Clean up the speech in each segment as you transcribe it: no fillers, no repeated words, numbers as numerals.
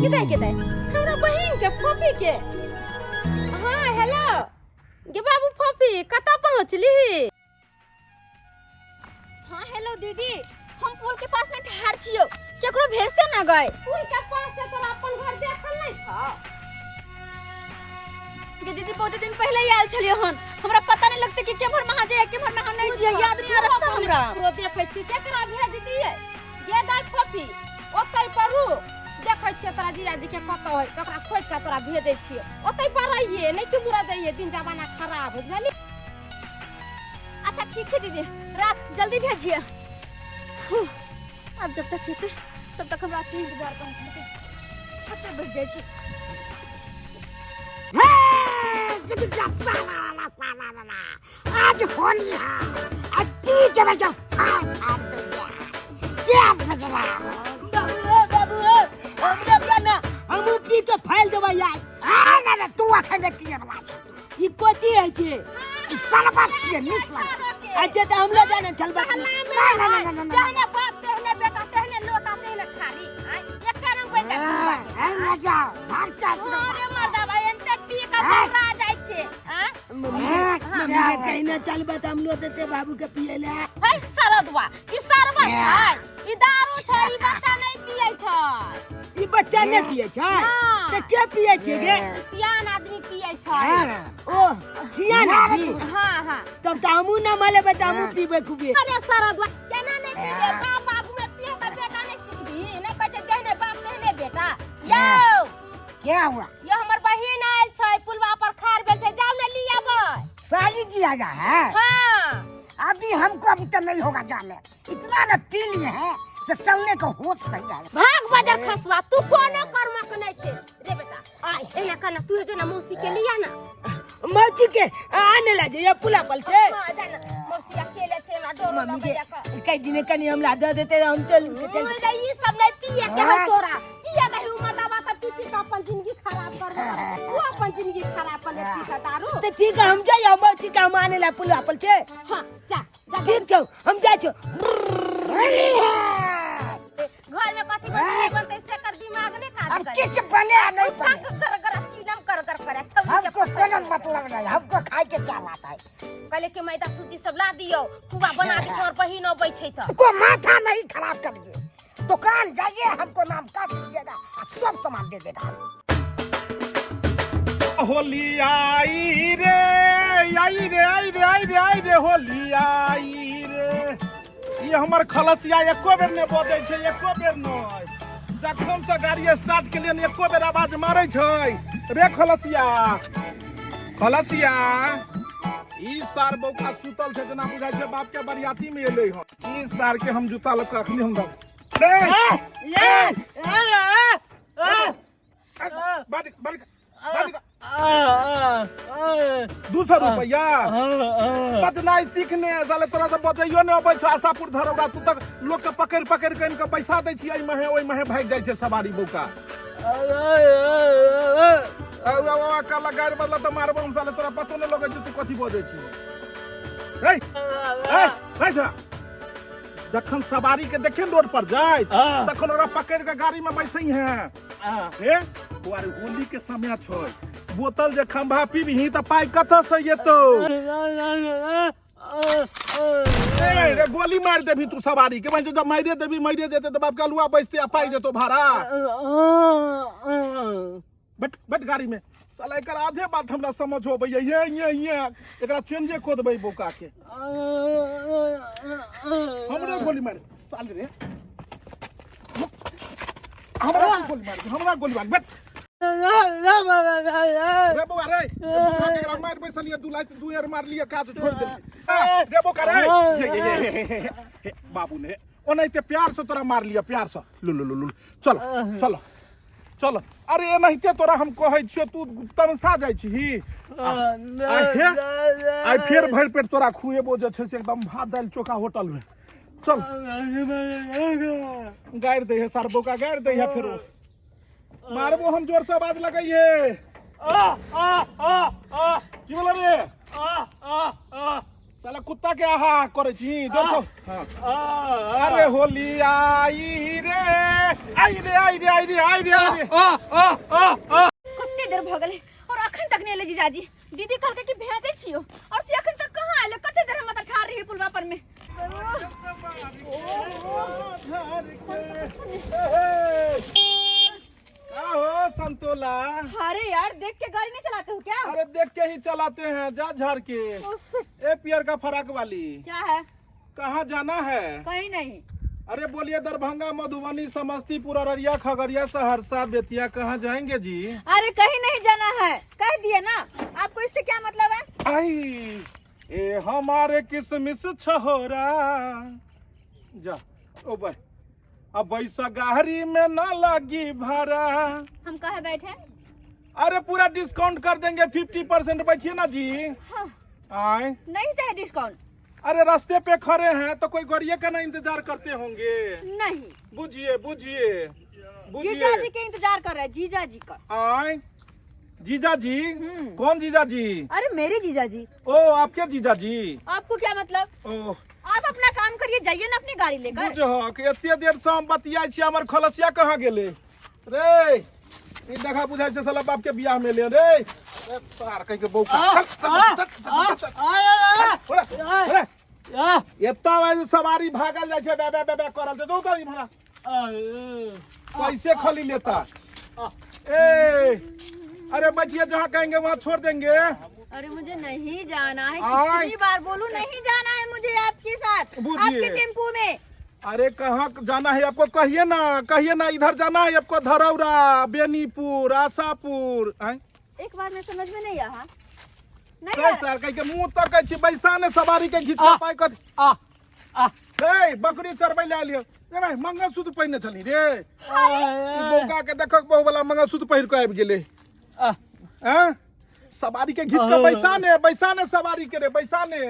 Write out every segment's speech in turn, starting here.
के के दाइ हमरा बहिन के फोफी के। हाँ हेलो गे बाबू फोफी, कतऽ पहुँचली? हाँ हेलो दीदी, हम पुल के पास में ठहर छियो, केकरो भेजते ना गए। पुल के पास से तोरा अपन घर देखल नहीं छौ? गे दीदी, बहुत दिन पहले ही आयल छलियो हन, हमरा पता नहीं लगते कि केम्हर महा जाए केम्हर महा नहीं जाए, याद नहीं आ रास्ता हमरा। ककरो देखै छी, केकरा भेज दिए? गे दाइ फोफी, ओतै पर रुक, देखै छियै तोरा जीजाजी के कतऽ है, तकरा खोजि कऽ तोरा भेजै छियै। ओतै पर रहिए, नहि कि मुड़ा जाइए, दिन जमाना खराब है, बुझलियै? अच्छा ठीक है दीदी, रात जल्दी भेजिए। अब जब तक हेतै तब तक हमरा अथी इंतजार करऽ पड़तै, छत पर बैठ जाइ छी। आज होली है, आज पी के मैं जब फाड़ फाड़ देंगे, क्या बजला। बाबू बाबू, हमरा के ना हमू पी के फाइल देबै यार। आ ना ना, तू अखन नहि पिए वाला छै। ई कथी होइ छै? ई शरबत छियै, मीठ लागै। अच्छा तऽ हमरा जाने चलबै। ना ना ना ना ना, जहने बाप तेहने बेटा, तेहने लोटा तेहने थाली, आँय, एके रंग बनि जाइ छै। ए मजा भागता। अरे मर्दबा, एनते पी के पकड़ा जाइ छै, आँय? मम्मी के कहीं ना चलबै तऽ हमलो देते बाबू के पिए ले। है सरदवा, ई शरबत छै, ई दारू छै, ई बच्चा नहि पियै छै। ई बच्चा नहि पिए छै? ना। तऽ के पिए छै गे? ई सियान आदमी पियै छै। ओ सियान आदमी? हाँ हाँ। तब तऽ हमहूँ न मलेबै तऽ हमहूँ पीबै खूबे। अरे सरदवा, केना नहि पीबै? बाप आगू में पिए तऽ बेटा नहि सिखबी? नहि कहै छै जेहने बाप तेहने बेटा? यौ क्या हुआ? यो हमर बहिन आयल छै, पुलवा पर खार भेल छै, जाउ ने लियाबै। साली जी आया है? हाँ। अभी हमको अभी तक नहीं होगा जाने, इतना न पी लिए हैं से चलने को होश नहीं आया। भाग बजर खसवा, तू कोनो कर्मक नहीं छे रे बेटा। आय एना कना, तू जो ना मौसी के लिया ना। मौसी के आने ला जे पुला पर से। हाँ, जा ना, मौसी अकेले छे, हमरा डर मम्मी के लगैया। कई दिन कनी हमरा दे देते, हम चल चल। ओए रे, ई सब नहीं पिए के है तोरा, पिए नहीं उमर दबा त पी पी के अपन जिंदगी खराब कर दे, तू अपन जिंदगी खराब कर ले पी के दारू। तो ठीक है, हम जाइए मौसी के हम आने ला पुला पर से। हाँ जा जा। ठीक छौ, हम जाइ छौ। होली है। घर में कथी बनतै बनतै से कर दिमाग ने काज अब करे। किछ बने या नहीं बने, कर कर चीलम कर कर करे छौड़ी के। हमको कोनो मतलब नहीं, हमको खाए के क्या बात है। कहले कि मैदा सूजी सब ला दियो, पुआ बना दी, हमर बहिन अबै छै तऽ। को माथा नहीं खराब कर दिए, दुकान जाइए, हमको नाम काट दीजिएगा और सब सामान दे देगा। होली आई रे, आई रे, आई रे, आई रे, आई रे, होली आई रे। ई हमर खलसिया एको बेर नहि बजै छै, एको बेर नहि। जखन से गाड़ी स्टार्ट केलियन एको बेर आवाज मारै छै। रे खलसिया, खलसिया, ई सार बौका सुतल छै जेना बुझाइ छै बाप के बरियाती में एलै हन। ई सार के हम जूता लऽ कऽ अखनी हम रे बात बात बात। 200 रुपया बजनाइ सीखने साले, तोरा तऽ बजैयो नहि अबै छौ। आशापुर धरौरा तू तक लोक के पकड़ि पकड़ि कऽ आनि कऽ पैसा दै छियै, एहि महे ओहि महे भागि जाइ छै सवारी बौका। कहलक गारि बदला तऽ मारबो हम साले, तोरा पतो नहि लगै छै तू कथी बजै छी। रे रे छौड़ा, जखन सवारी के देखे रोड पर जाय तखन ओकरा पकड़ि कऽ गाड़ी में बैसै है। हे बौआ रे, होली के समय छै, बोतल जे खंभा पीबही तऽ पाइ कतऽ से एतौ? ए रे, गोली मारि देबही तू सवारी के? भाई जब मारिए देबही, मारिए देते तऽ बाप के अलुआ बैसते आ पाइ देतो भाड़ा। बैठ बैठ गाड़ी में साला। एकर आधे बात हमरा समझ अबैया, ये ये ये एकरा चेंजे कऽ देबै बौका के। हमरे गोली मारि साले रे, हमरा गोली मार, हमरा गोली मार, बैठ रे बौआ रे। बुझा के एकरा मारि बैसलियै, दू लात दू एर मारलियै, काज छोड़ि देलियै। रे बौका रे, ये ये ये ये बाबू ने ओनाहिते प्यार से तोरा मारलियै, प्यार से। लु लु लु लु, चलो चलो चलो। अरे एनाहिते तोरा हम कहै छियौ, तू तमसा जाइ छही। आ हे आइ फेर भरि पेट तोरा खुएबो जे छै से एकदम भात दालि चोखा होटल में। चल, गारि दै है सार बौका, गारि दै है। फेरो मारबो हम, जोर से आवाज लगैहे। की बोला रे साला कुत्ता के? आहा करै छी 150। हाँ। अरे होली आई रे आई रे आई रे आई रे आई रे आई रे। कते देर भऽ गेलै और अखन तक नहि एलै जीजाजी। दीदी कहलकै कि भेजै छियौ और से अखन तक कहाँ एलै? कते देर हम एतऽ ठाढ़ रहियै पुलवा पर में। का हो संतोला? अरे यार देख के गाड़ी नहीं चलाते हो क्या? अरे देख के ही चलाते हैं, जा झाड़ के। Oh shit. ए पियर का फराक वाली, क्या है? कहाँ जाना है? कहीं नहीं। अरे बोलिए, दरभंगा, मधुबनी, समस्तीपुर, अररिया, खगड़िया, सहरसा, बेतिया, कहाँ जाएंगे जी? अरे कहीं नहीं जाना है, कह दिए ना आपको, इससे क्या मतलब है? आई ए हमारे किसमिस छहोरा जा ओ भाई, अब ऐसा गाड़ी में ना लगी भाड़ा। हम कहे बैठे? अरे पूरा डिस्काउंट कर देंगे, 50%। बैठिए ना जी। हाँ। आए। नहीं चाहिए डिस्काउंट। अरे रास्ते पे खड़े हैं तो कोई गड़िए का ना इंतजार करते होंगे। नहीं। बुझिए बुझिए बुझिए। जीजा जी के इंतजार कर रहे हैं, जीजा जी का। आए जीजा जी? कौन जीजा जी? अरे मेरे जीजा जी। ओ आपके जीजा जी। आपको क्या मतलब? ओ आप अपना काम करिए, जाइए ना अपनी गाड़ी लेकर। बुझहक एते देर से हम बतियाइ छी, हमर खलसिया कहाँ गेलै रे? ई देखा बुझाइ छै साला बाप के बियाह में ले रे। ए, सार कहि के बौका। चल, चल, चल, चल, चल, चल, ओरे, ओरे। एता बजे सवारी भागल जाइ छै, बे बे बे बे करल छै। दो गाड़ी भाड़ा पैसे खली लेता। ए अरे बैठिए, जहाँ कहेंगे वहाँ छोड़ देंगे। अरे मुझे नहीं जाना है। आय। कितनी बार बोलूं नहीं जाना है मुझे आपके साथ, बुझिए। आपके टेम्पू में। अरे कहाँ जाना है आपको, कहिए ना, कहिए ना। इधर जाना है आपको धरौरा, बेनीपुर, आशापुर? आय? एक बार में समझ में नहीं आया नहीं रे आया। सर कह के मुंह तक छी बैसा ने सवारी के घीच के पाई कर। रे बकरी चरबै ले आलियो रे भाई, मंगलसूत्र पहिरने छली रे। ई बौका के देखक, बहु वाला मंगलसूत्र पहिर के आबि गेलै। हैं सवारी के घीच के बैसा ने, बैसा ने सवारी के रे, बैसा ने।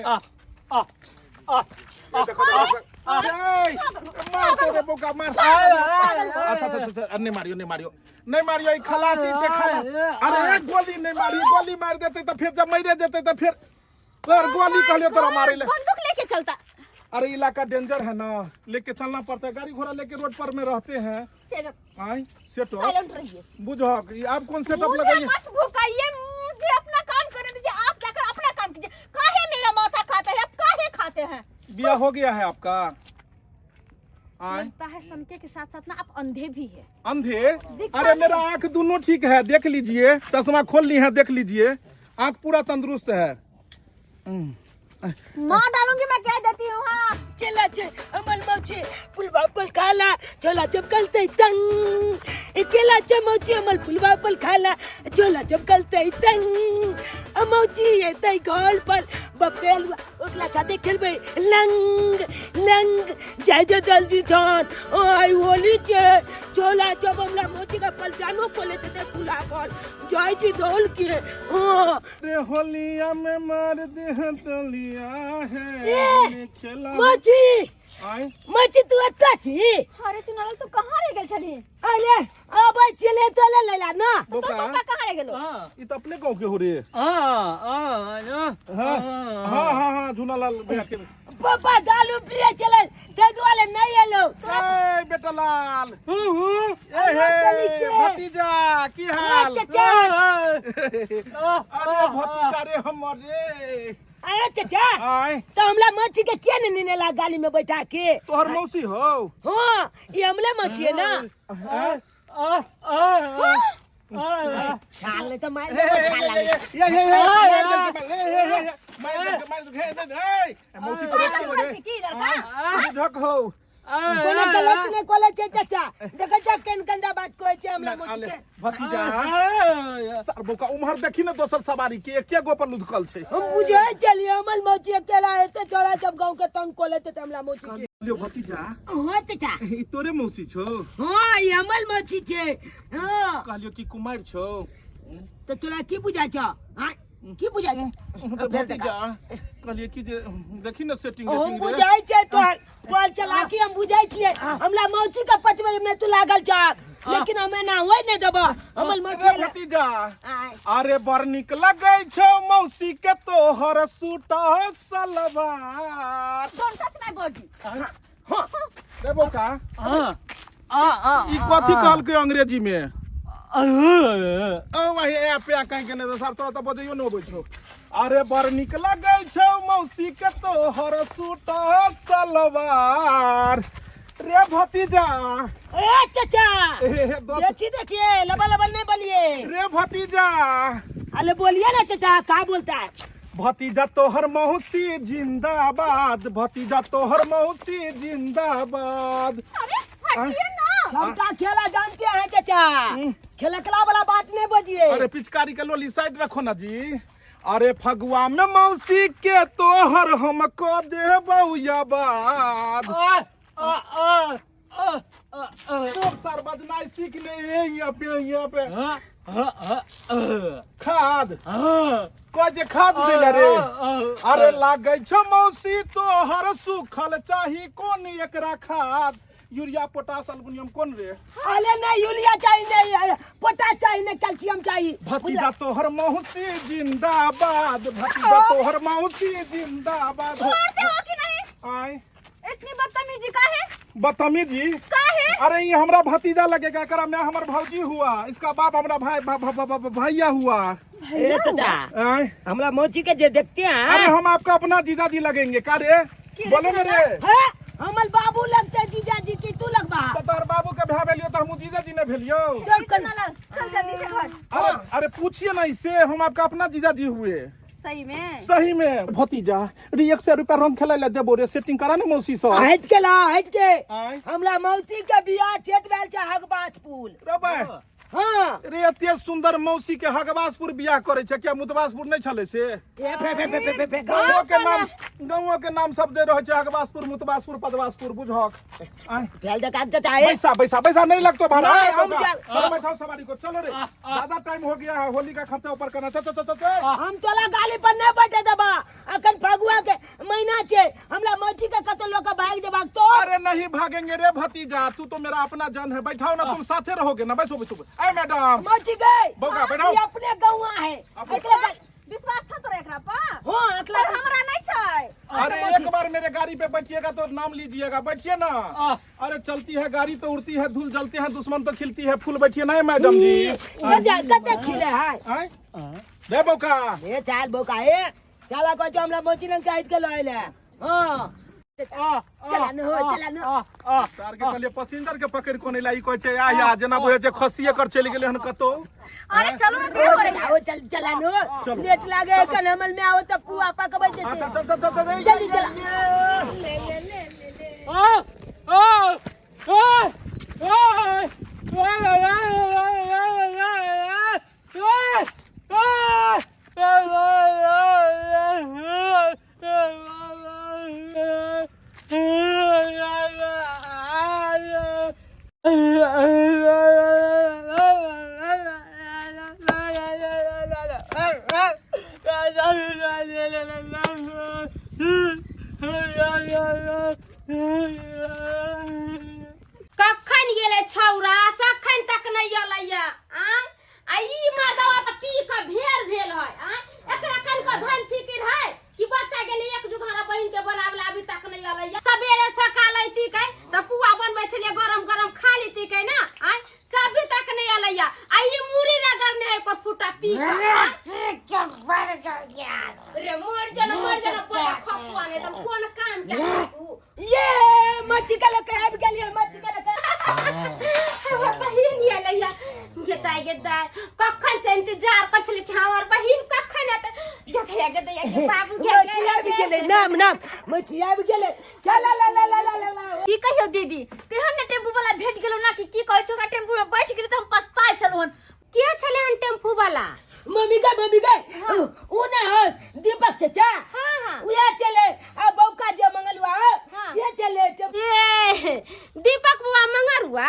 देखो, देखो, ए, मार तो रे बौका मार। अच्छा अच्छा अच्छा, नहीं मारियो, नहीं मारियो, नहीं मारियो, ई खलासी छै खला। अरे एक गोली नहीं मारियो, गोली मार देते तऽ फिर जब मरे देते तऽ फिर तोर गोली कहलियो तोरा मारे ले। बंदूक लेके चलता। अरे इलाका डेंजर है ना, लेके चलना पड़ता है। गाड़ी घोड़ा लेके रोड पर में रहते हैं। आए सेट साइलेंट रहिए। बुझो आप कौन सेटअप मुझे लगाइए। मत भुकाइए, मुझे अपना काम करने दीजिए। आप जाकर अपना काम कीजिए। काहे मेरा माथा खाते हैं आप, काहे खाते हैं? बिया हो गया है आपका? आए लगता है सनके के साथ साथ ना आप अंधे भी है। अंधे? अरे मेरा आंख दोनों ठीक है, देख लीजिए, चश्मा खोल ली है, देख लीजिए, आंख पूरा तंदुरुस्त है। मार डालूंगी मैं, कह देती हूँ। हाँ केला छे अमल मौची पुलवा पर खाला छोला चपकलते तंग। ए केला छे मौची अमल पुलवा पर खाला छोला चपकलते तंग। मौची एतै घर पर बपेल ओकरा साथे खेलबै लंग लंग। जाय दे दलजी छन ओइ होली छे छोला चप हमरा मौची के पलचानो को लेते ते पुला पर जाय छी दौल के। हाँ रे होलिया में मार दे तलिया है। ए, हमने खेला मौची। आए मौची तू अच्छा छी? अरे चुनाल तू कहाँ रह गेल छली? अरे अब चले चले लेला ना। तोर बोका पापा कहाँ रह गेलो? ई त अपने गांव के हो रे। हाँ हाँ हाँ हाँ, झूनालाल भैया के। पापा दारू पिए चले ते दुआरे नहीं एलो। ए बेटा लाल, ए चली हे के। भतीजा, की हाल? चचा। अरे भतीजा रे हमर रे। अरे चचा। आए। तो हमला मच्छी के किया नहीं नेला गाली में बैठा के? तोहर मौसी हो? हाँ ये हमला मच्छी है ना। हाँ? छाल नहीं तो मार हे, हे, हे, हे, हे, हे, हे, मार दे, मार, हे, हे, हे, हे, मार दे, मार दे, हे, हे, हे, मौसी को रोक पागल रे। छी की लड़का? बुझक हो। कोनो गलत नहीं कोले छे चचा, देखै छ केन गंदा बात कहै छे हमला मच्छी आले, के। भतीजा सार बोका उम्हर देखी ने दोसर सवारी के एके गो पर लुधकल छै। हम बुझे चलिए हमल मच्छी अकेला एते चोरा जब गांव के तंग कोले ते हमला मच्छी के। लियो भतीजा। हाँ चचा। ई तोरे मौसी छौ? हाँ ई हमल मच्छी छे। हाँ। कहलियो कि कुमार छौ। तो तोरा की बुझाइ छौ? हाँ की बुझाइ छौ? तो भतीजा कहलिए कि जे देखी ने सेटिंग हम वेटिंग रे। बुझाइ छै तोहर तोहर चलाकी हम बुझाइ छियै। हमला मौसी के पटबै में तू लागल छ। लेकिन हमें ना होय नहीं देबो हमर मौसी रे भतीजा अरे बड़ निक लगै छौ मौसी के तोहर suit salwar don't touch my body हाँ रे बौका हाँ आ आ ई कथी कहलकै अंग्रेजी में ओ वही ए पे कहीं के नहीं साहब तोरा तऽ बजैयो नहि अबै छौ अरे बड़ निक लगै छौ मौसी के तोहर सूट सलवार रे भतीजा ए चाचा ए, हे, दस देखी देखिए लबा लबा नहीं बोलिए रे भतीजा अरे बोलिए ना चाचा का बोलता है भतीजा तोहर मौसी जिंदाबाद भतीजा तोहर मौसी जिंदाबाद अरे हटिए ना क्षमता खेला जानते हैं चाचा खेलकला वाला बात नहीं बजिए अरे पिचकारी के लोली साइड रखो ना जी अरे फगुआ में मौसी के तोहर हमको देबौ बाद आ आ आ आ आ तो सर बजनाइ सीख ले यहाँ पे यहाँ पे आ आ खाद आ कह जे खाद देले रे अरे लागै छौ मौसी तोहर सुखल चाही कोन एकरा खाद यूरिया पोटास एल्युमिनियम कोन रे अरे नहीं यूरिया चाहिए नहीं पोटास चाहिए नहीं कैल्शियम चाहिए भतीजा तोहर मौसी जिंदाबाद भतीजा तोहर मौसी जिंदाबाद छोड़ते हो कि नहीं आय इतनी बदतमीजी का है बदतमीजी का है अरे ये हमरा भतीजा लगेगा एकरा मैं हमर भौजी हुआ इसका बाप हमरा भाई भा, भा, भा, भा, भैया हुआ ए चाचा आय हमरा मौसी के जे देखते हैं अरे हम आपका अपना जीजा जी लगेंगे का रे बोलो ना रे हैं? हमर बाबू लगते जीजा जी की तू लगबा तो तोहर बाबू के भै भेलियो तो हमू जीजा जी ने भेलियो चल कर चल जल्दी से घर अरे अरे पूछिए ना इससे हम आपका अपना जीजा जी हुए सही में सही में भतीजा रे 100 रुपया रंग खेले ला देबो रे सेटिंग करा ना मौसी से हट के ला हट के आय। हमरा मौसी के बियाह छेट भेल छै हगबाज पुल रे बे हाँ रे एते सुंदर मौसी के हगबासपुर बियाह करे छै क्या मुतबासपुर नहीं छले से ए फे फे फे फे फे, फे गाँवो के नाम गाँवो के नाम सब जे रहे छै हगबासपुर मुतबासपुर पदबासपुर बुझक आय फेल दे काज चाचा ए पैसा पैसा पैसा नहीं लगतो भाड़ा नहीं, ए, हम बाबा, जा- चलो बैठाओ सवारी को चलो रे ज्यादा टाइम हो गया है होली का खर्चा ऊपर करना चल चल चल चल हम तोला गाली पर नहीं बैठे देबा अखन फगुआ के महीना छै हमरा मौसी के कतो लोग के भाग देबाक तो अरे नहीं भागेंगे रे भतीजा तू तो मेरा अपना जान है बैठाओ ना तुम साथे रहोगे ना बैठो बैठो ए मैडम मौसी के बौका, बैठाओ। ई अपने गौआ है अपने- एकला गाली विश्वास छ तोरा एकरा पर हाँ एकला पर हमरा नहीं छै अरे एक बार मेरे गाड़ी पे बैठिएगा तो नाम लीजिएगा बैठिए ना अरे चलती है गाड़ी तो उड़ती है धूल जलते हैं दुश्मन तो खिलती है फूल बैठिए ना मैडम जी कते कते खिले है आय रे बौका ए चाल बौका ए चला कहै छौ हमरा मौसी लंग काटि के लऽ अइले हाँ चला न हो चला न सर के कहलिए पैसेंजर के पकड़ कोने ला ई कहै छै आ या जेना बुझै छै खसिए कर चलि गेलै हन कतौ अरे चलो ना देर हो रही है ओ चल चला न चलो। लेट लागे कन हमल में आओ त पुआ पकबै हाँ, देते चल चल चल चल चल जल्दी चला चल ले ले ले ले कखन गेलै छौरा सखन तक नहि अयलैया आँय आ ई मर्दवा तऽ पी कऽ भेर भेल है आँय एकरा कन कऽ धन फिकिर है कि बच्चा गेलै एक जुग हमरा बहिन के बनाबे ला अभी तक नहि अयलैया सबेरे सकाल अयती कै तऽ पुआ बनबै छलियै गरम गरम खा लेती कै ना आँय सभी तक नहि अयलैया आ ई मुड़ी रगड़ने है एकर फूटा पी कऽ आँय? रे मर जाना मर जाना पया खसुआ ने तब कोन काम के तू ये मच्छी के लके आबि गेलियै मच्छी के लके हमर बहिन एलैया गेदाय गेदाय कखन से इंतजार कर छलै कि हमर बहिन कखन एतै गेदैया गेदैया के बाबू गे मच्छी आबि गेलै नाम नाम मच्छी आबि गेलै चल ला ला ला ला ला ला की कहियो दीदी तेहन ने टेम्पू वाला भेट गेलो ना कि की कहै छौ ओकरा टेम्पू में बैठ गेली तऽ हम पछताइ छलहुँ हन के छलै हन टेम्पू वाला मम्मी के मम्मी के उ ना है दीपक चाचा हाँ, हाँ। उहे चले आ बौका जे मंगलुआ हाँ। से चले ए दीपक बुआ मंगरुआ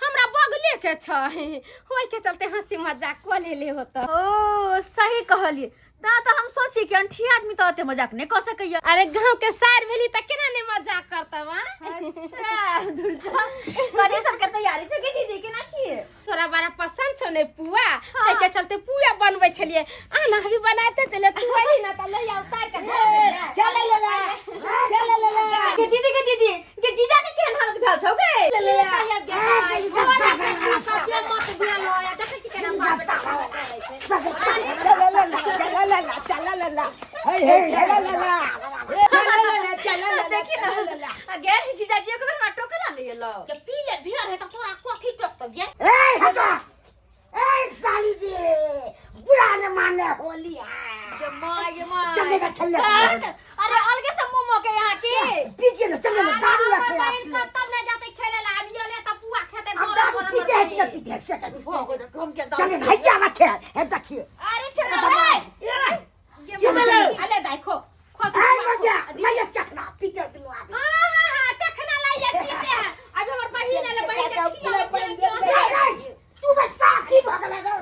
हमरा बगले के छै ओहि के चलते हंसी मजाक कऽ लेले होत ओ सही कहलिए ता तऽ हम सोची कि अंठी आदमी तऽ ओते मजाक नहि कऽ सकैया। अरे गांव के सार भेली त केना ने मजाक करतौ आ? अच्छा दुर्जा, करे सबके तैयारी छै कि दीदी केना छियै? तोरा बड़ा पसंद छौ ने पुआ, ताहि के चलते पुआ बनबै छलियै। आ ना अभी बनाते चले, तू अली ना त लइया उतार के धऽ देलियै। चल लला, चल लला। के दीदी, के दीदी, के जीजा के केहन हालत भेल छौ गे? ये कहिया बेटा, तोरा के तू सबके मत भेल हो या देखै छी केना बाप बेटा सब करै छै। चल लला, चल लला, चल लला, हे हे, चल लला, चल लला, चल लला। देखी चल लला। ना गे, जीजा जी के हमरा टोकला नहीं एलो। के पी ले भीड़ है त तोरा कथी टोकतौ ये? ए हटो, ए साली जी, बुरा न माने, होली है। ये माँ, ये माँ। चलेगा, चलेगा। काट। अरे अलगे से मुंह मोके यहाँ के पीजिए ना, चले ना, दारू अरे रखे हमर आप बहिन लोग। कतौ नहि जेतै खेले ला, अभी एलै त पुआ खेतै। अब गरम दारू गरम पीते हैं कि ना रोटी। पीते हैं से कहिए। हो गो हम के दारू। चले भैया रखे है, देखिए। अरे चलो रे। की भेलै? अले दाइ, खो खो तू ए पुआ खो। भैया, भैया चखना पीते दिलो आदमी। हाँ हाँ हाँ, चखना लाइए पीते हैं। अभी हमर बहिन एलै, बहिन के पूरा खियाबै। पानि दे। नहीं नहीं, तू बस साथी भऽ गेलै रे,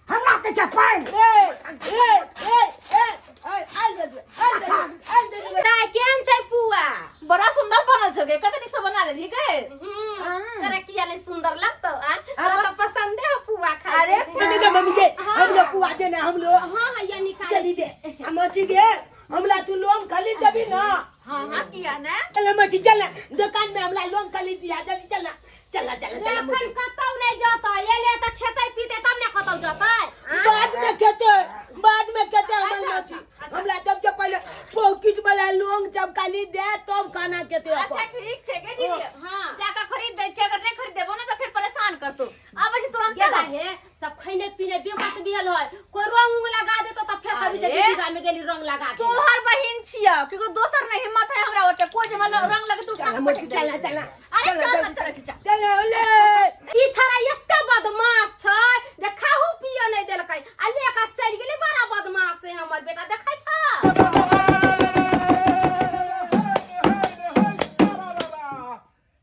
हमरा के छै पानि। ए ए ए ए, आल दे, आल दे, आल दे। दाइ, केहन छै पुआ? बड़ा सुंदर बनल छौ गे, कते नीक से बना लेलही गे। तोरा किया नहीं सुंदर लगतौ आ? तोरा तऽ पसंदे हो पुआ खाय। अरे मम्मी के, मम्मी के, हम लोग पुआ देना हम लोग। हाँ हाँ, या निकाल। जल्दी दे। हम मची के, हमला तू लोन खाली देबी ना? हाँ हाँ, किया ना। चल मची, चल ना दुकान में, हमला लोन खाली दिया, जल्दी चल ना, चल चल चल। एखन मची कतौ नहि जतै, एले तऽ खेतै पीतै तब ने कतौ जतै आ? बाद में खेते, बाद में खेते हमर। अच्छा, मची अच्छा। हमला जब जब पहले पॉकेट वाला लोन जब खाली दे तब खाना खेते अच्छा अपन। ठीक छै गे दीदी। हाँ। जाके खरीद दै छै, अगर नहीं खरीद देबो ना तऽ फेर परेशान करतो। आबै छै तुरंत। गेला हे सब खैने पीने बेमत भेल है, कोई रंग उंग लगा देतो तऽ फेर कभी जे अरे। दीदी गाम में गेली रंग लगा के। तोहर बहिन छिया, केकरो दोसर नहीं हिम्मत है हमरा ओते। कोई जे हमरा रंग लगे तू चल मची, चल चल। अरे चल ना, चल चल। चल ओले। ई छड़ा एते बदमाश छै जे खाहू पियो नहि देलकै आ लेके चलि गेलै। बड़ा बदमाश है हमर बेटा, देखै छ?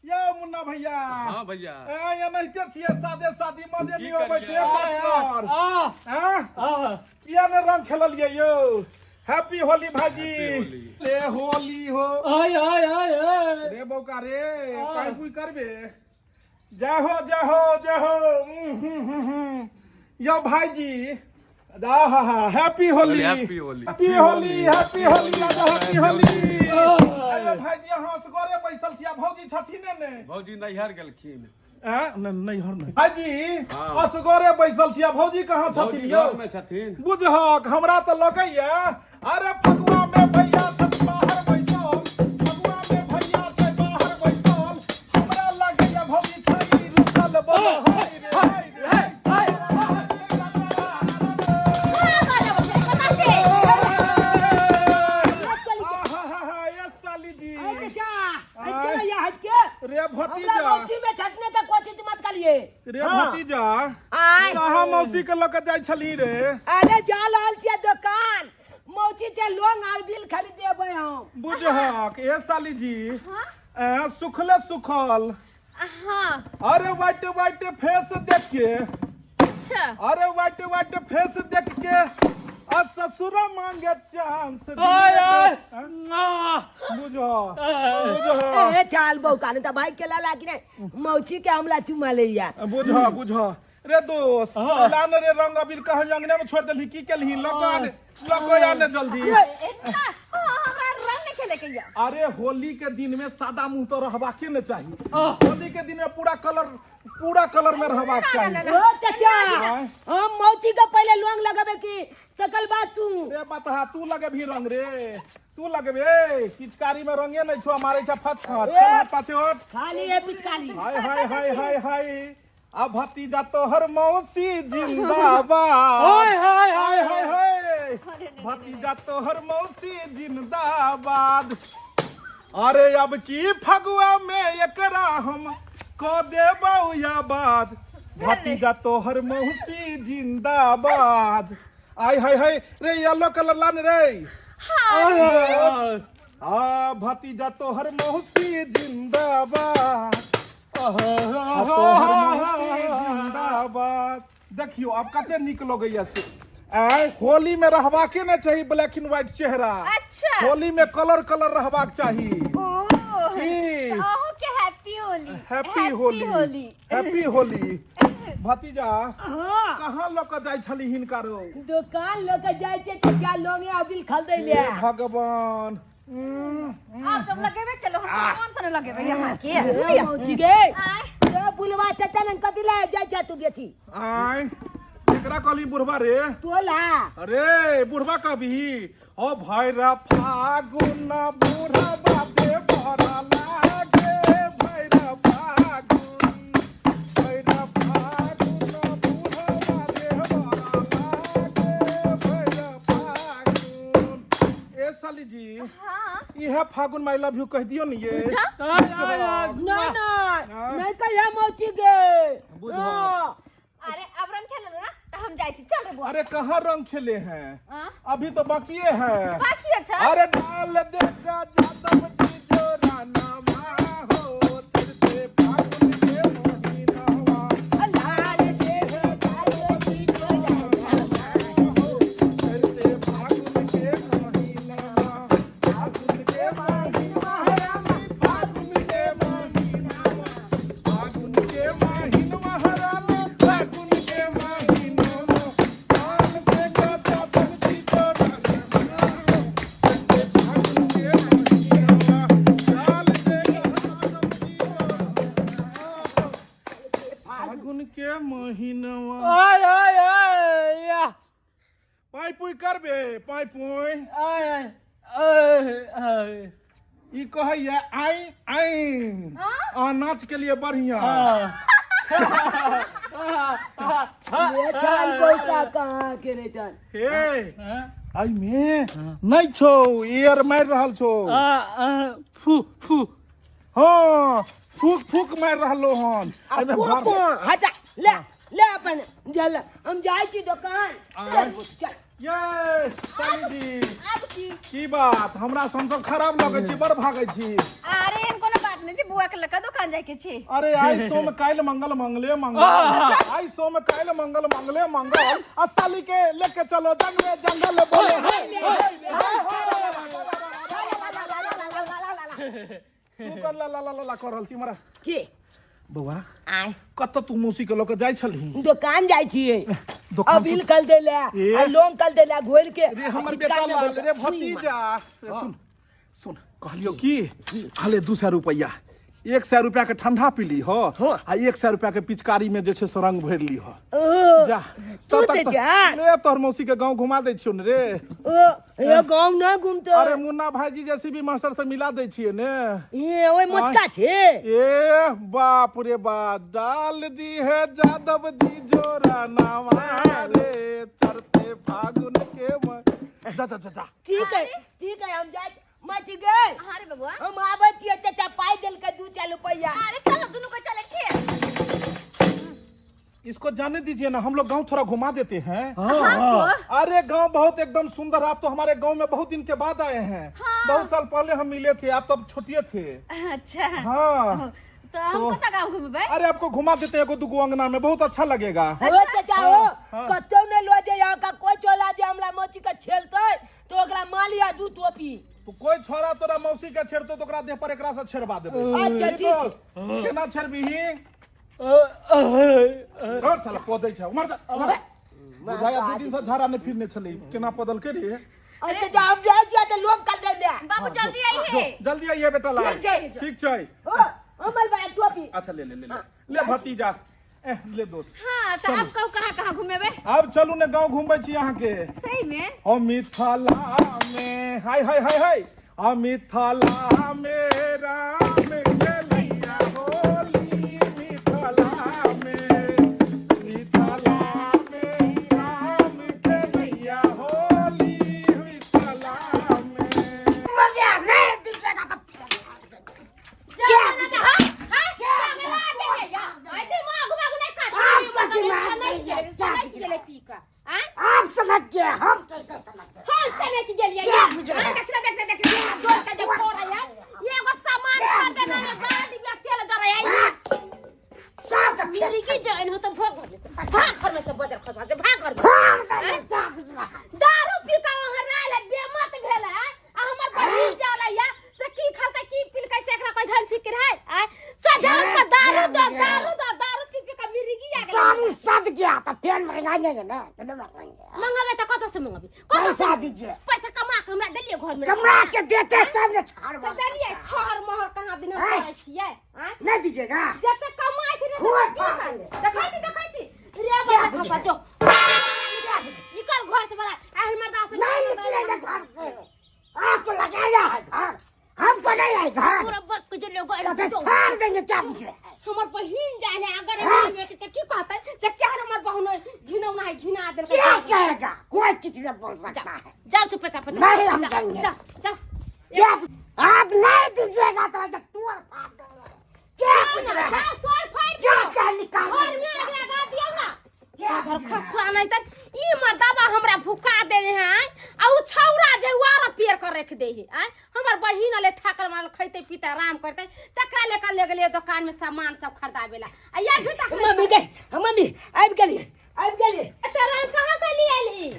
यौ मुन्ना भैया। हाँ भैया। ए एनाहिते छियै, सादे सादी मजे की नहि अबै छै करियै? पार्टनर। आ हैं? आ किया ने रंग खेललियै यौ? हैप्पी होली भाईजी। हैप्पी होली। ले होली हो। आय आय आय आय। रे बौका रे, पाइ पुइ करबे? जय हो, जय हो, जय हो। हम्म, हम्म, हम्म। यौ भाईजी, हा हा, happy Holi. Happy Holi. Happy Holi, happy Holi, आजा हैप्पी होली। अयो भाईजी, अहाँ असगरे बैसल छी आ भौजी छथिन ने? भौजी नैहर गेलखिन। हैं? नैहर नहि भाईजी। हाँ। असगरे बैसल छी आ भौजी कहाँ छथिन भौजी यौ? घर में छथिन। बुझहक, हमरा तऽ लगैया, अरे फगुआ में भैया छथि बाहर बैसल, फगुआ में भैया छै बाहर बैसल, हमरा लगैया भौजी छै रुसल। बोलो हाय रे, हाय रे, हाय। आहा, ये साली जी। हट जा, हट के भैया, हट के। रे हमरा भतीजा। मौसी में छटने का कोशिश मत करिए। रे हाँ। भतीजा। आय। कहाँ मौसी के लऽ के जाइ छलही रे? अरे जा रहल छियै दुकान, मौसी से लोन आर बिल खरीदेबै हम। बुझहक ए साली जी, ए सुखले सुखल। हाँ। अरे वाइट वाइट फेस देख के। अच्छा। अरे वाइट वाइट फेस देख के आ ससुर मांगे चांस। आय आय। आ बुझ, बुझ। ए चाल बौका ने त भाई के लाला कि नहीं मौसी के हमला चुमा लैया। बुझ, बुझ रे दोस्त। हाँ। लान रे रंग अबीर, कहाँ अंगने में छोड़ देलही? की केलही? लको आने, लको आने जल्दी। इतना हाँ, हमरा रंग नहीं खेले के या। अरे होली के दिन में सादा मुंह तो रहबाके न चाही। आह। होली के दिन में पूरा कलर, पूरा कलर में रहबाक चाही। ओ चाचा। आय। हम मौसी के पहले लोंग लगाबे की तकल बाद तू। रे बतहा, तू लगेबही रंग रे? तू लगबे? पिचकारी में रंगे नहीं छो, मारे छ फट फट। चल हट, पाछे हट। खाली है पिचकारी। हाय हाय हाय हाय हाय, आ भतीजा तोहर मौसी जिंदाबाद। हाय हाय। हाय हाय हाय, भतीजा तोहर मौसी जिंदाबाद। अरे अब की फगुआ में एकरा हम क देबौ आबाद, भतीजा तोहर मौसी जिंदाबाद। आय हाय हाय रे, येलो कलर लान रे। आय आ भतीजा तोहर मौसी जिंदाबाद, आ तोहर मौसी जिंदाबाद। देखियो आब कते नीक लगैया से। आय होली में रहबाके ने चाही ब्लैक एंड व्हाइट चेहरा। अच्छा। होली में कलर कलर रहबाक चाही। ओ की? अहूँ के happy Holi. Happy Holi, happy Holi. भतीजा, कहाँ लऽ कऽ जाइ छली हिनका रो? दुकान लऽ के जाइ छै चाचा, लोंगे अबिल खरीदै ले। हे भगवान। आप सब लगेबे केलो, हम कौन सा लगेबे यहाँ के? ए मौसी गे, आय। ए बुलवा चाचा लंग कथी ले जाइ छै तू बेची? आय, केकरा कहली बुढ़वा रे? तोला। अरे बुढ़वा कभी ओ भैरा फागुन बुढ़वा दे बड़ा लागे, भैरा फागुन, भैरा फागुन बुढ़वा दे बड़ा लागे, भैरा फागुन। ए साली जी। हाँ। इहे फागुन I love you कह दियो ने ये। आय आय आय। ना ना। हाँ। नहीं कहिया मौसी गे। बुझो। हाँ। अरे अब रंग खेल ना तो हम जाई छी, चल रे बुआ। अरे कहाँ रंग खेले हैं? हाँ? अभी तो बाकिए है। बाकी अच्छा। अरे डाल देगा जादव जी जोरा नामा हो चढ़ते फागुन के महीनावा। लाल दे जादव जी जोरा नामा हो चढ़ते फागुन के महीनावा, फागुन के महीनावा, फागुन के महीनावा, फागुन के महीनावा, हरामी फागुन के महीनावा, डाल देगा जादव जी जोरा नामा हो चढ़ते फागुन के महीनावा, डाल देगा जादव जी जोरा नामा फागुन के महीनावा। आय आय आय या। पाई पुई करबे पाई पुई? आय आय आय आय। ई कहैया आई आई आ नाच के लिए बढ़िया। ले चल बौका, कहाँ के रे चल। हे, आई में नहीं छौ, एयर मारि रहल छौ। आ आ फू फू। हाँ, फूक फूक मारि रहलो हन। आ एहिमे पो पो हटा ले ले अपन जल, हम जाइ छी दुकान। चल चल। ये साली जी। अब की? की बात, हमरा से हमसब खराब लगै छी, बड़ भागै छी। अरे एहन कोनो बात नहीं छै, बुआ के लका दुकान जाय के छै। अरे आइ सोम काल्हि मंगल, मंगले मंगल, आइ सोम काल्हि मंगल, मंगले मंगल, आ साली के लेके चलो जंगले जंगल, बोले हाय तू कर ला ला ला ला ला कर रहल छी मरा। की? बौआ। आय। कतऽ तू मौसी के लऽ के जाइ छलही? दुकान जाइ छियै। दुकान अबिल कल देले ए। आ लोन कल देले घोल के। रे हमर पिचकारी बेटा में लाल भर रे के। भतीजा रे, सुन सुन, कहलियो की हले 200 रुपैआ, 100 रुपया के ठंडा पी ली हो आ 100 रुपया के पिचकारी में जे छै से रंग भरि ली हो। ओ, जा। तू तब तऽ तक जा। ले तोहर मौसी के गांव घुमा दै छियौ ने रे। ओ, ये गाँव ना घूमते। अरे मुन्ना भाईजी जैसी भी मास्टर से मिला दै छियै ने। ए ओए मोटका छे। ए बाप रे बाप, डाल दी है जादव जी जोरा नावा रे चढ़ते फागुन के जा जा जा जा। ठीक है ठीक है, हम जाइ मच गए। हाँ रे बबुआ। हम आबै छियै चाचा, पाइ देलकै 2-4 रुपैआ। अरे चलो, दुनू को चले छियै। इसको जाने दीजिए ना, हम लोग गांव थोड़ा घुमा देते हैं। हाँ तो। अरे गांव बहुत एकदम सुंदर, आप तो हमारे गांव में बहुत दिन के बाद आए हैं। हाँ। बहुत साल पहले हम मिले थे, आप तब छोटिए थे। अच्छा। हाँ। तो हम तो- कतऽ गाँव घुमबै? अरे आपको घुमा देते हैं एगो दुगो अंगना में, बहुत अच्छा लगेगा। हो चाचा हो। हाँ। कतौ नहि लऽ जइयै का, कोइ चला जे हमरा मौसी के छेलतै तो ओकरा मालिया दू टोपी। तो कोई छोरा तोरा मौसी के छेड़तो तो ओकरा देह पर एकरा से छेड़वा देबै। अच्छा, की ठीक छै। दोस्त? केना छेड़बिही घर साला पदै छै, उमर जा, उमर जा। बुझाया दू दिन से झाड़ा नहि फिरने छलै, केना पदलकै रे। अच्छा चाचा, हम जाइ छियै तऽ लोग कर दे दे। बाबू जल्दी आइए। जल्दी आइए बेटा लाल। ठीक छै। ठीक छै। हो हमर बड़ा टोपी। अच्छा ले ले ले ले ले भतीजा, एह ले दोस्त। हाँ तो आप कहू कहाँ कहाँ घुमेबे? आब चलू ने, गांव घुमबै छी अहाँके। सही में? हम मिथिला में हाय हाय हाय हाय, हम मिथिला में राम खेलैया होली, मिथिला में, मिथिला में राम खेलैया होली, मिथिला में। मजा नहीं दीजिएगा तो जा जा जा, हां हां, चंगला के या आई दिमाग उमाग नहीं खा। आपका दिमाग नहीं है, क्या नहीं गेलै पी के आय। आप समझ गए, हम कैसे समझ गए? हम से नहीं गेलियै। क्या बुझ रहे? देख देख देख देख, जोर के जे फोड़ है ये एगो सामान। लगाएंगे ना तो नहीं मारेंगे। मंगाबे त कत से मंगाबी? कत से? पैसा दीजिए। पैसा कमा के हमरा देलिए घर में? कमा के देते तब ने छाड़ से देलिए छहर महर कहाँ दिन हम आँय? करै छियै आँय? नहीं दीजिएगा। जते कमाइ छै ने खूब तते फाड़ की देंगे। देखै छी, देखै छी रे। क्या बड़ा बुझे? खपा जो निकल घर से बड़ा आ हमर दास। नहीं निकलेगा घर से। आपको लगाया है घर, हमको नहीं है घर। पूरा बस के जो लोग तो फाड़ देंगे, क्या मुझे हमर बहिन जाए है अगर हाँ? हम त की कहतै त क्या हमर बहन घिनौना है, घिना देलकै। क्या कहेगा? कोई किसी ने बोल सकता है? जाओ चुप चाप। नहीं, हम जाएंगे। जाओ जाओ। क्या आप नहीं दीजिएगा तो ऐसे तोड़ फाड़ देंगे। क्या पूछ रहे हैं? जाओ तोड़ फाड़ क्या दियौ। क्या निकाल घर में आग लगा दियौ ना। क्या घर खसुआ नहीं त ई मर्दाबा हमरा भुका देने है आ उ छौरा जे वार पेड़ कर रख दे है आय। हमर बहिन अले थाकल मारल खैते पीते आराम करते, तकरा लेकर ले गेलिए दुकान में सामान सब खरीदाबे ला आ ये अभी तक नहीं। मम्मी गई, मम्मी आबि गेलियै, आबि गेलियै। एते रंग कहाँ से लिए एलही?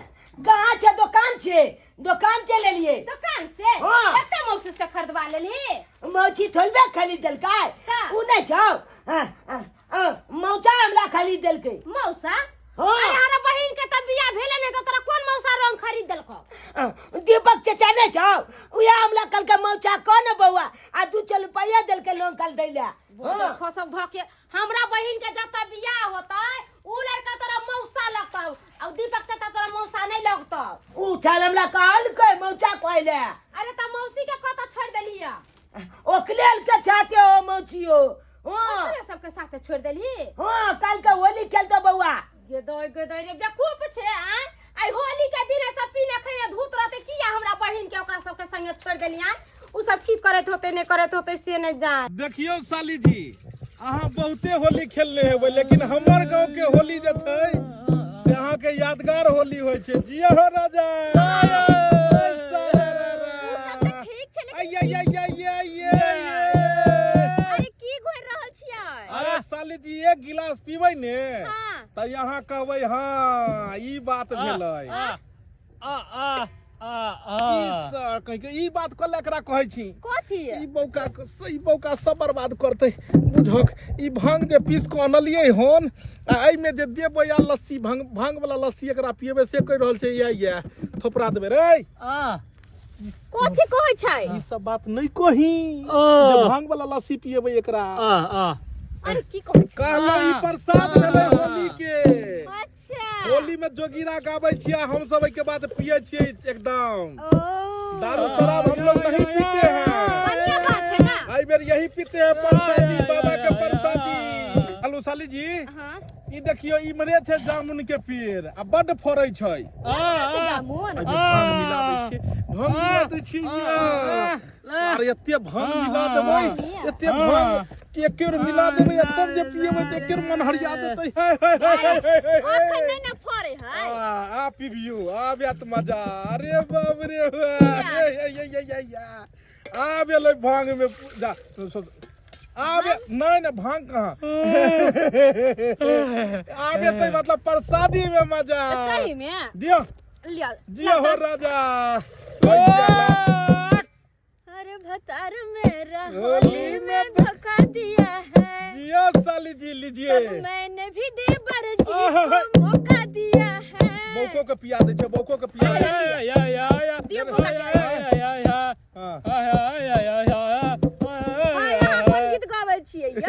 कहाँ छै? दोकान छै, दोकान से लेलियै। दुकान से? हाँ। एते मौसी से खरीदवा लेलही? मौसी थोड़बे खरीद देलकै। का? उ नहि छौ, हाँ, हाँ, हाँ, मौसा हमरा खरीद देलकै। मौसा? हाँ। अरे हमरा बहिन के त बियाह भेले नहीं त तोरा कोन मौसा रंग खरीद देलकौ? हाँ, दीपक चाचा नहि छौ, उएह हमरा कहलकै मौसा कह ने बौआ, आ दू चारि रुपैआ देलकै लोन कल दै लए। बोझ खसब धऽ के हमरा बहिन के जतऽ बियाह होतै उ लड़का तोरा मौसा लगतौ आ दीपक चाचा तोरा मौसा नहीं लगतौ। उ छल हमरा कहलकै मौसा कहै लए। अरे त मौसी के कतऽ छोड़ देलियै? ओकले के छाते हो मौसियो। हाँ। ओकरे सबके साथे छोड़ देलही? हाँ, काल्हि के होली खेलतो बौआ। गेदोय गेदोय रे, बेवकूफ छै आय। आइ होली के दिन सब पीने खैने धूत रहते, किया हमरा बहिन के ओकरा सबके संगे छोड़ देली आय? उ सब की करैत होते नहीं करैत होते से नहीं जान। देखियौ साली जी, अहाँ बहुते होली खेलने हेबै, लेकिन हमर गांव के होली जे छै से अहाँ के यादगार होली होइ छै। जिया हो राजा। ऐ सारा रा रा। सब तऽ ठीक छै, लेकिन ऐ, ऐ, ऐ, ऐ, ऐ, ऐ, ऐ। अरे की घोरि रहल छियै? अरे साली जी, एक गिलास पीबै ने हाँ। तऽ यहाँ कहबै हाँ ई बात भेलै। आ आ आ आ ई सर कहि के ई बात कल एकरा कहै छी। कथी? ई बौका के सही बौका सब बर्बाद करतै बुझक। ई भांग जे पीस के अनलियै हन आ एहिमे जे देबै आ लस्सी भांग, भांग वाला लस्सी एकरा पिएबै से कहि रहल छै इएह इएह थोपरा देबै रे। आ कथी कहै छै? ई सब बात नहि कही ओ। जे भांग वाला लस्सी पिएबै एकरा। आ आ अरे की कहै छै? कहलहुँ ई प्रसाद भेलै होली के। अच्छा। होली में जोगीरा गाबै छियै हम सब, एहिके बाद पिए छियै एकदम। ओ दारू शराब हम लोग नहीं पीते हैं। बढ़िया बात है ना। आई बेर यही पीते हैं प्रसादी, बाबा के प्रसादी। हेलो साली जी। हाँ। ई देखियो इमरे छै जामुन के पेड़ आ बड्ड फड़ै छै। जामुन? एहिमे भांग मिलाबै छियै, भांग मिला दै छियै सार, एते भांग मिला देबै, एते भांग कि एके बेर मिला देबै आ तब जे पिएबै तऽ एके बेर मन हरिया देतै। हे हे हे हे हे हे हे। अखन नहि ने फड़े है। आ आ पिबियौ, आब आयत मजा। अरे बाप रे बा, हे हे हे हे हे हे। आब एलै भांग में जा आब नहीं नहीं भांग कहाँ आब एतै, मतलब प्रसादी में मजा। सही में दियो। लिया। जियो हो राजा। अरे भतार मेरा होली होली में में धोखा दिया है। जियो साली जी, लीजिए। तब मैंने भी देवर जी आहा। को मौका दिया है। बौको के पिया दै छै, बौको के पिया दै छै। या या या दियो मौका के। या या हाँ। आइ अहाँ कोन गीत गाबै छियै यौ?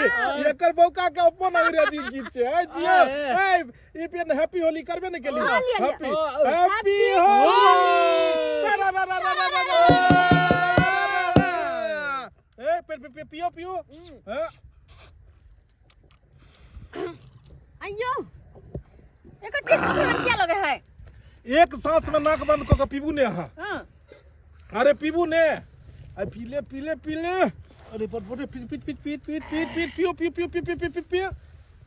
एकर बौका के अपन अंग्रेजी गीत छै। ए जियो, ए ई पेन हैप्पी होली करबे ने केली? हाँ, लिया, लिया। हैप्पी ओ, हैप्पी होली। सारा रा रा रा रा रा रा रा। ए पे पे पियो पियो। हाँ। अइयो एकर टेस्ट केहन किया लगे है? एक सांस में नाक बंद कऽ के पीबू ने अहाँ। हाँ। अरे पीबू ने, अरे पीले पीले पीले, अरे पर पर पी पी पी पी पी पी पी पियो पियो पियो पियो पियो पियो पियो।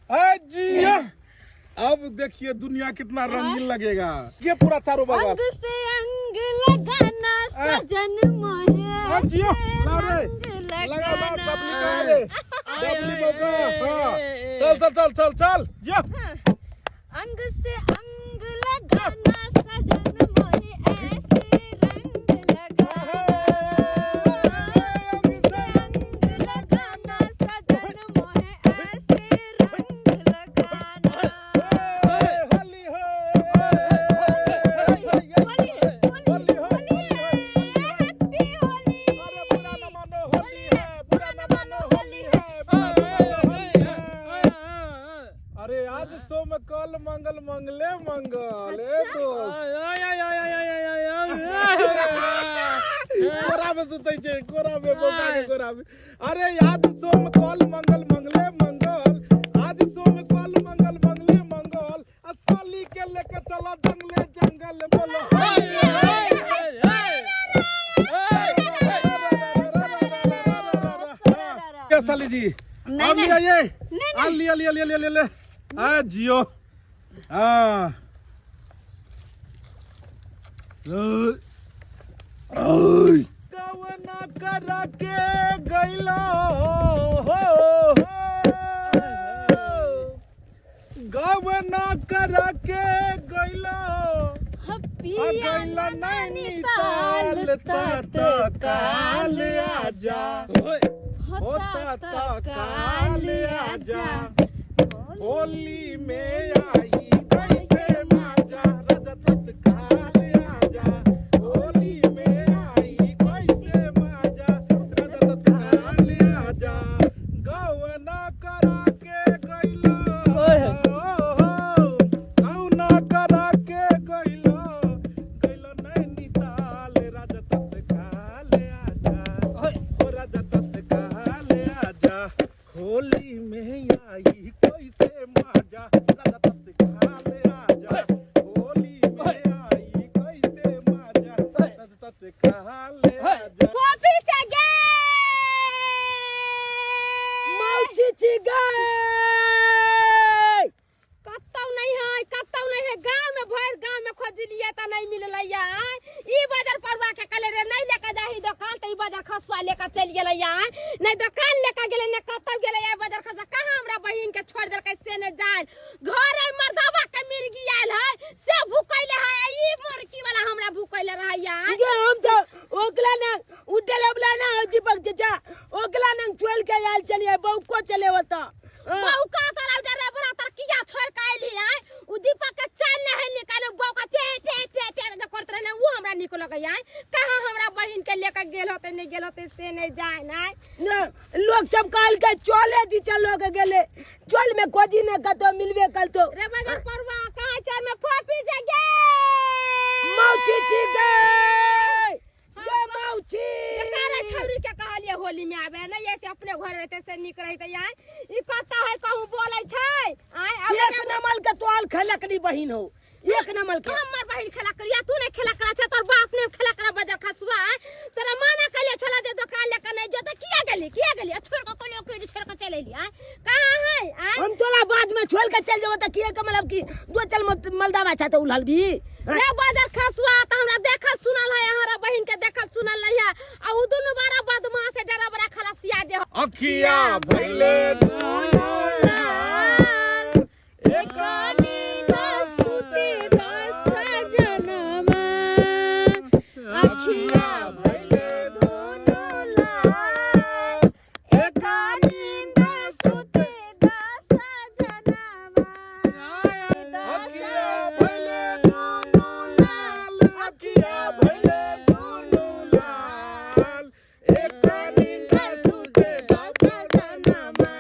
अरे जिया, अब देखिए दुनिया कितना रंगीन लगेगा ये पूरा चारों बगल। अंग से अंग लगाना सजन मोहे। अब जियो लाओ रे। रंग लगा लाओ। लगाना। डबली कहाँ रे? डबली बौका। हाँ चल चल चल चल चल जियो। अंग से अंग लगाना सजन मोहे ऐसे रंग लगाना, अंग से रंग लगाना सजन मोहे ऐसे रंग लगाना। होली हो। में सुतै छै, कोरा में, बौका के कोरा में। अरे आज सोम कल मंगल, मंगले मंगल, आज सोम कल मंगल, मंगले मंगल, आ साली के लेके चला जंगले जंगल, बोलो। क्या साली जी, अब लिया ये आ लिया लिया लिया लिया लिया आ जियो। हाँ, गवना करा के गैलो हो, गवना करा के गैलो, गैला नैनीताल तत्काल आजा, होता तत्काल आजा, होली में आई कैसे माजा, राजा तत्काल आजा, होली में आई कैसे माजा, राजा तत्काल आजा, गवना करा के गैलो, गवना करा के गैलो, गैलो नैनीताल, राजा तत्काल आजा, ओ राजा तत्काल आजा, होली में आई कैसे माजा, राजा तत्काल आजा, होली में आई कैसे माजा, राजा तत्काल आजा। कॉफी चाहिए। मौसी छी गई। कतौ नहीं है, कतौ नहीं है, गांव में भर गांव में खोजलिए त नहीं मिललै। आय ई बाजार परवा के कहले रे नहीं लेके जाही दुकान, त ई बाजार खसुआ लेके चलि गेलै। आय नहीं दुकान लेके गेलै, नहीं कतौ गेलै। आय बाजार खसुआ कहाँ हमरा बहिन के छोड़ देलकै से नहीं जान। घरे मर्दावा के मिर्गी आयल है से भूकैले है, ई मुर्गी वाला हमरा भूकैले रहै। आय गे हम तो ओकला ना उठल वाला ना दीपक चाचा, ओकला ना चल के आयल चलिए, बहू को चले होता। बहू का तोरा डरे बड़ा तर किया छोड़ के आइली। आय उ दीपक के चाल न है निकाले, बहू का पे पे पे पे जे करत रहे ना, उ हमरा निक लगै। आय कहाँ हमरा बहिन के लेके गेल होते, नहीं गेल होते से नहीं जाए ना। ना लोग सब कहल के चले दी, चल लोग गेले चल में खोजी ने कतो मिलबे कल तो। रे बगर परवा कहाँ चल में फोपी जगे। मौसी छी गई गे मौसी। कारे छौरी के कहलिए होली में आबे नहीं, ऐसे अपने घर रहते से निक रहते। आय ई कत्ता है कहूं बोलै छै। आय अब एक नमल के तोल खेलक नी बहिन हो, एक नमल के हमर बहिन खेला करिया, तू नहीं खेला करा छै, तोर बाप ने खेला करा बजर खसुआ। तोरा माना कहलिए छला जे दुकान लेके नहीं जो, त किया गेली, किया गेली छोड़ के कहलियो कि छोड़ के चल एली। आय कहाँ है? आय हम तोला बाद में छोड़ के चल जेबो त किए के मतलब कि दो चल मलदावा छा त उलहल भी। रे बजर खसुआ त हमरा देखल सुनल है, हमरा बहिन के देखल सुनल नहीं है। आ उ दुनु बारा बदमाश है, डरा बड़ा खलासिया जे अखिया भइले दुनु लाल, एक नींद सुते दस सजनमा, अखिया भइले दुनु लाल, एक नींद सुते दस सजनमा, अखिया भइले दुनु लाल, अखिया भइले दुनु लाल, एक नींद सुते दस जनमा,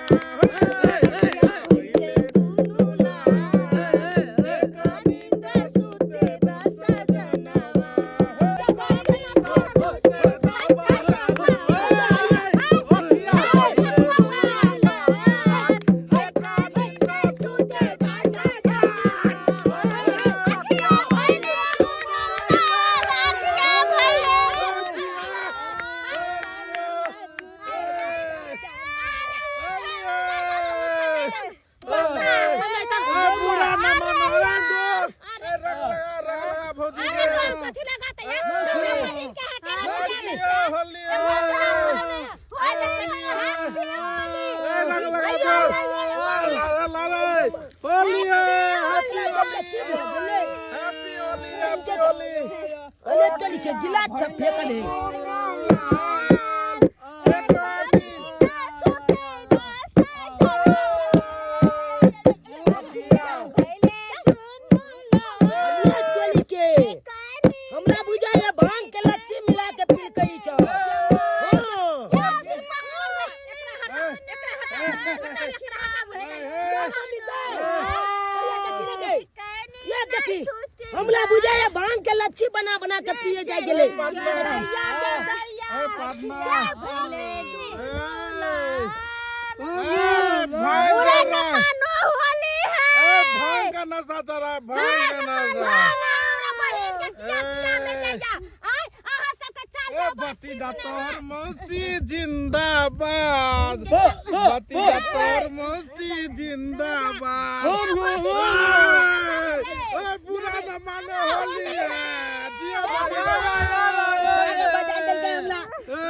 अखिया भइले दुनु लाल, एक नींद सुते दस जनमा, एक नींद सुते दस जनमा, अखिया भइले दुनु लाल, एक नींद सुते दस जनमा, अखिया भइले दुनु लाल, अखिया भइले। बुरा न मानो रे दोस्त, ए रंग लगा, रंग लगा भौजी के। अरे कथी लगाते यार, हमरा बहिन के हाथ के होली होली, ए रंग लगा दो, ला ला रे Holi, happy Holi, happy Holi, happy Holi. अरे तोली के गिलास छ फेकल है। अरे तोली के हमरा बुझाय भांग के लच्छी मिला के पी कई छ। हां ये देखी हमरा बुझाय भांग के लच्छी बना बना के पिए जाय गेले। Yeah, भैया। ए पार्टनर। ए भूमि। ए, ए, भांग पूरा का ना- जमानो होली है। ए, भांग का नशा चढ़ा है, भांग का नशा। हमरा बहिन के किया पिया देलियै या? आँय, अहाँ सबके चाल ए व्यवहार भतीजा ठीक नहि तोहर है। मौसी जिंदाबाद, भतीजा तोहर मौसी जिंदाबाद। ए, ए, बुरा न मानो, होली है। जिया भतीजा। आगे बजा देलकै हमरा। ए,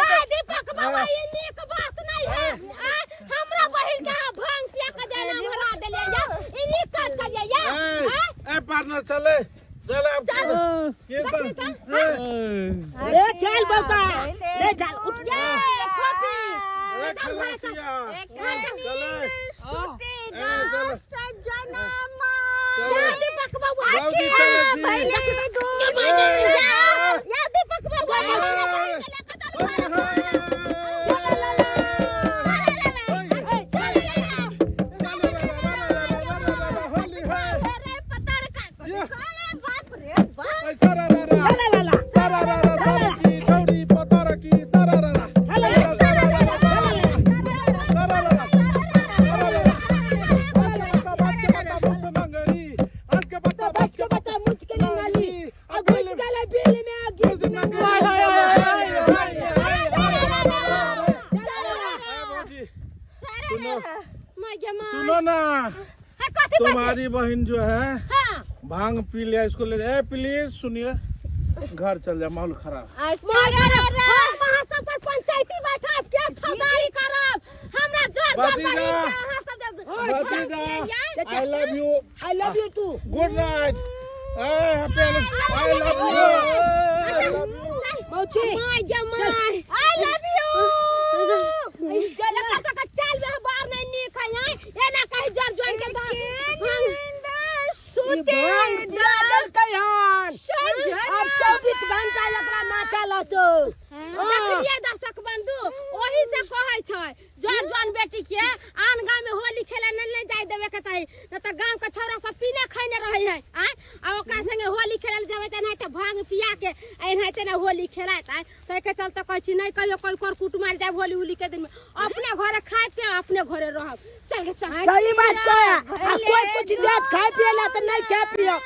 आँय, दीपक बाबा, ई नीक बात नहि है। आँय, हमरा बहिन के अहाँ भांग पिया के जाना भरा देलियै या? ई नीक काज करियै या? ए, आँय? ए पार्टनर, चले चले अब। की देखी तो तऽ, ए, ए चल बौका, ले चल, उठ। ये फोफी। ए खलासिया, चले। सुती ए, चले। सजना। चले। या दीपक बाबा। जल्दी चले जी। या या दीपक बाबा, हमरा बहिन के लऽ कऽ चल घरे। अरे पता रे का अरे बाप रे बाप। चल लाला। बस के बच्चा मुझ के निकाली अब घुस गले बिल में आ गई माय गे my. सुनो ना। हाँ, कथी बात छै? तुम्हारी बहन जो है हाँ। भांग पी लिया, इसको ले। ए प्लीज सुनिए, घर चल जा, माहौल खराब। हम अहाँ सब पर पंचायती बैठब, केस फौजदारी करब। हमरा जोर जोर भतीजा। बहिन के अहाँ सब जे भतीजा, I love you. I love you too. Good night. A happy, I love you. मौसी। My गे my. I love you. चल तक चाल व्यवहार नहीं नीक है। आँय, एना कही जोर जोर के भांग ई भांग पिया देलकै हन, अब 24 घंटा एकरा नाचा लतो। देखलियै दर्शक बंधु, ओही से कहै छै जर जन बेटी के आन गाँव में होली खेले नहीं नहीं जाय देवे के चाही, न तऽ गाँव के छौड़ा सब पीने खैने रहै है। आँय, आ ओकरा संगे होली खेले लए जेबै तऽ एनाहिते भांग पिया के आ एनाहिते ने होली खेलाइत। आँय, ताहिके चलते कहै छी, नहि कहियो कोई कर कुटुम आर जायब होली उली के दिन में, अपने घरे खाय पिए, अपने घरे रहब। चल गे चल। सही बात कहे आ, कोई कुछ देत खाए पिए ला तऽ नहीं खाए पियो।